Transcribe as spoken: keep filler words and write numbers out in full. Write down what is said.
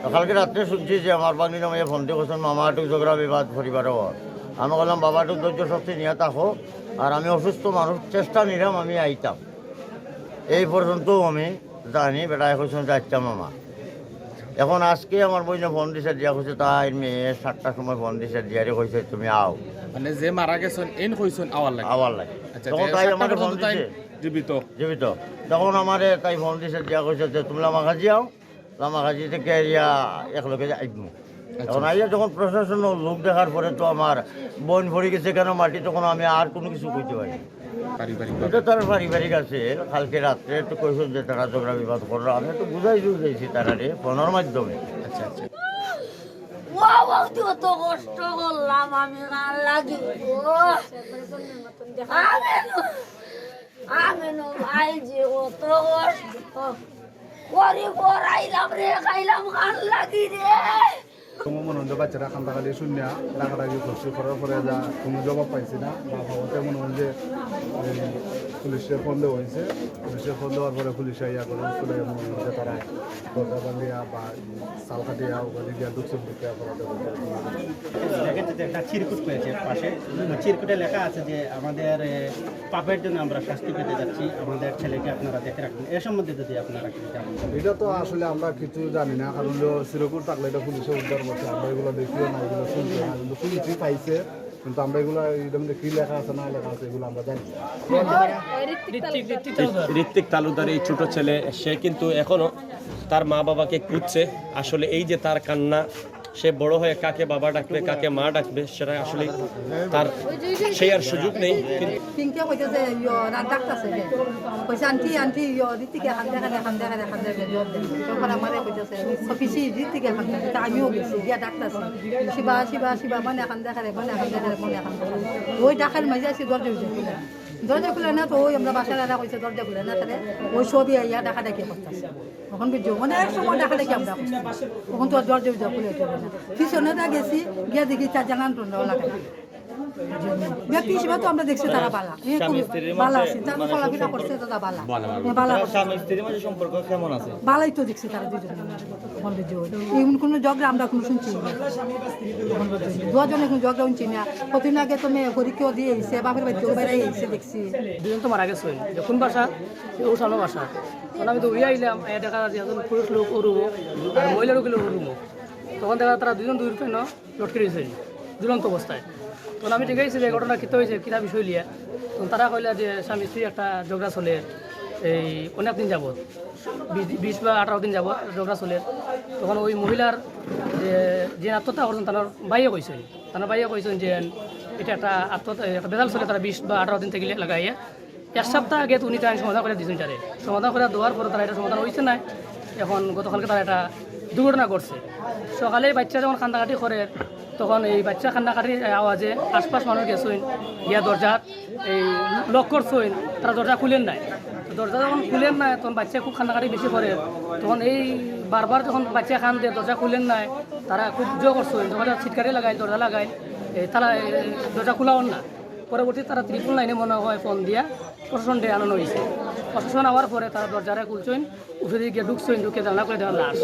তো কালকে রাত্রে শুনছি যে আমার ভাগ্নি জামাইয়ে ফোন দিয়া কইছইন, "মামা, একটু ঝগড়া বিবাদ পরিবারো।" আমি কইলাম, "বাবা, একটু ধৈর্য শক্তি নিয়া থাকো, আর আমি অসুস্থ মানুষ, চেষ্টা নিরাম, আমি আইতাম।" এই পর্যন্ত আমি জানি, বেটায় কইছইন যে, "আচ্ছা মামা।" এখন আজকে আমার বইনে ফোন দিছে, দিয়া কইছে, তাইর মেয়ে সাতটার সময় ফোন দিছে, দিয়ারে কইছে, "তুমি আও।" মানে যে মারা গেছইন, এইন কইছইন আওয়ার লাগি? আওয়ার লাগি। আচ্ছা, তখন আচ্ছা, তাই সাতটা আমারে পর্যন্ত ফোন তাই দিছে। জীবিত? জীবিত। তখন আমারে তাই ফোন দিছে, দিয়া কইছে যে, "তুমি লামাকাজি আও, লামাকাজি থাকি আইয়া একলগে আইমু।" আচ্ছা। এখন আইয়া যখন প্রশাসনর লোক দেখার পরে তো আমার বইন পড়ি গেছে কেনে মাটি, তখন আমি আর কুনু কিছু কইতে পারি না। পারিবারিক এটা তার পারিবারিক আছে। কালকে রাত্রে তো কইছইন যে তারা ঝগড়া বিবাদ কররা, আমি একটু বুঝাই বুঝাইছি তারারে ফোনর মাধ্যমে। আচ্ছা, আচ্ছা। ও বৌদি, অত কষ্ট করলাম আমি কার লাগি। ও, আমি ন-, আমি ন ভাই যে অত কষ্ট করি পড়াইলাম রে, খাইলাম কার লাগি রে। কুনু মনে অয় যে বাচ্চারা কান্দাকাটি শুনিয়া ডাকাডাকি করছি, করার পরে যা কুনু জবাব পাইছি না। বাবা মনে অয় যে এই পুলিশে ফোন দেওয়া অইছে, পুলিশে ফোন দেওয়ার পরে পুলিশে ইয়া করে, মনে অয় যে তারা দরজা ভাঙ্গিয়া বা চাল কাটিয়া ওখানে গিয়া ঢুকছে, ঢুকিয়া অপরাধ অইছে। দেখা যাচ্ছে যে একটা চিরকুট পেয়েছে পাশে, চিরকুটে লেখা আছে যে আমাদের, এ, পাপের জন্য আমরা শাস্তি পেতে যাচ্ছি, আমাদের ছেলেকে আপনারা দেখে রাখবেন। এ সম্বন্ধে যদি আপনারা কিছু জানেন। এটা তো আসলে আমরা কিছু জানি না, কারণ হলো চিরকুট থাকলে এটা পুলিশে উদ্ধার করছে, আমরা এগুলো দেখিও না, এগুলো শুনছি না, কিন্তু শুনছি পাইছে, কিন্তু আমরা এগুলো এই ধরনের কি লেখা আছে না লেখা আছে এগুলো আমরা জানি না। ঋত্বিক তালুকদার। ঋত্বিক তালুকদার এই ছোট ছেলে, সে কিন্তু এখনো তার মা বাবাকে খুঁজছে। আসলে এই যে তার কান্না, সে বড় হয়ে কাকে বাবা ডাকবে, কাকে মা ডাকবে, সেটা আসলে তার সেই আর সুযোগ নেই। কিন্তু পিঙ্কে কইতেছে, ইয়ো, রাত ডাকতেছে রে। কইছে, "আন্টি, আন্টি, ইয়ো, ঋত্বিকে কান্দে, কান্দে, কান্দে।" তখন আমারে কইতেছে, "ও পিসি, ঋত্বিকে কান্দে।" তা আমিও গেছি, গিয়া ডাকতেছি, "শিবা, শিবা, শিবা, মনে কান্দে রে, মনে কান্দে রে, মনে কান্দে রে।" ওই ডাকের মাঝে আছি, দরজা উঠে খুলে। দরজা খুলে না তো, ওই আমরা বাসার এরা কইছে, "দরজা খুলে না।" তাহলে ওই সবই আইয়া ডাকাডাকি করতেছে। তখন বুঝছো, অনেক সময় ডাকাডাকি আমরা করছি। তখন তো আর দরজা উজা খুলে চলে না। পিছনে যা গেছি, গিয়া দেখি চার জানান টন্ডাও লাগাই। ব্যক্তি হিসেবে তো আমরা দেখছি তারা বালা। এ, খুব স্বামী স্ত্রীর বালা মধ্যে আছে। তারা মানে চলাফেরা সম্পর্ক করছে তো তা বালা। বালা, বালা। এ, বালা তারা করছে। স্বামী স্ত্রীর মধ্যে সম্পর্ক কেমন আছে? বালাই তো দেখছি তারা দুজন। তখন বুঝছো, এই কোনো ঝগড়া আমরা কোনো শুনছি না। তখন বুঝছো, দুজনে কোনো ঝগড়া শুনছি না। কতদিন আগে তো মেয়ে পরীক্ষাও দিয়ে আইছে, বাপের বাড়ি থেকে বেড়াই আইছে দেখছি। দুজন তো মারা গেছে, যে কোন বাসা, ও সামনে বাসা। তখন আমি দৌড়িয়া আইলাম, এ দেখা যায় যে একজন পুরুষ লোক ওর রুমো, আর মহিলা লোক হলো ওর রুমো। তখন দেখা যায় তারা দুজন দূর কেন লটকে রয়েছে ঝুলন্ত অবস্থায়। তখন আমি জিজ্ঞাসা যে ঘটনা কিতা হয়েছে, কিতা বিষয় লিয়া। তখন তারা কইলা যে স্বামী স্ত্রী একটা ঝগড়া চলে, এই অনেক দিন যাবত, বিশ, বিশ বা আঠারো দিন যাবত ঝগড়া চলে। তখন ওই মহিলার যে, যে আত্মহত্যা করছেন, তার ভাইয়ে কইছেন, তার ভাইয়ে কইছেন যে এটা একটা আত্মহত্যা, একটা বেজাল চলে, তারা বিশ বা আঠারো দিন থেকে লাগাইয়া এক সপ্তাহ আগে তো উনি তাই সমাধান করে দিয়েছেন তারে। সমাধান করে দেওয়ার পরে তারা এটা সমাধান হইছে না। এখন গতকালকে তারা একটা দুর্ঘটনা ঘটছে। সকালে বাচ্চা যখন কান্দাকাটি করে, তখন এই বাচ্চা কান্দাকাটির আওয়াজে আশপাশ মানুষ গেছইন, গিয়া দরজা এই লক করছইন, তারা দরজা খুলেন নাই। তো দরজা যখন খুলেন নাই, তখন বাচ্চা খুব কান্দাকাটি বেশি করে। তখন এই বারবার যখন বাচ্চা কান্দে, দরজা খুলেন নাই, তারা খুব জোর করছইন, তখন তারা চিৎকারি লাগাইল, দরজা লাগাইল, এই তালা, এই দরজা খোলা অর না। পরবর্তীতে তারা ত্রিপল নাইনে মনে হয় ফোন দিয়া প্রশাসন ডেকে আনানো হয়েছে। প্রশাসন আওয়ার পরে তারা দরজারে খুলছইন, উপরে গিয়া ঢুকছইন, ঢুকে জানালা খুলে দেখইন লাশ।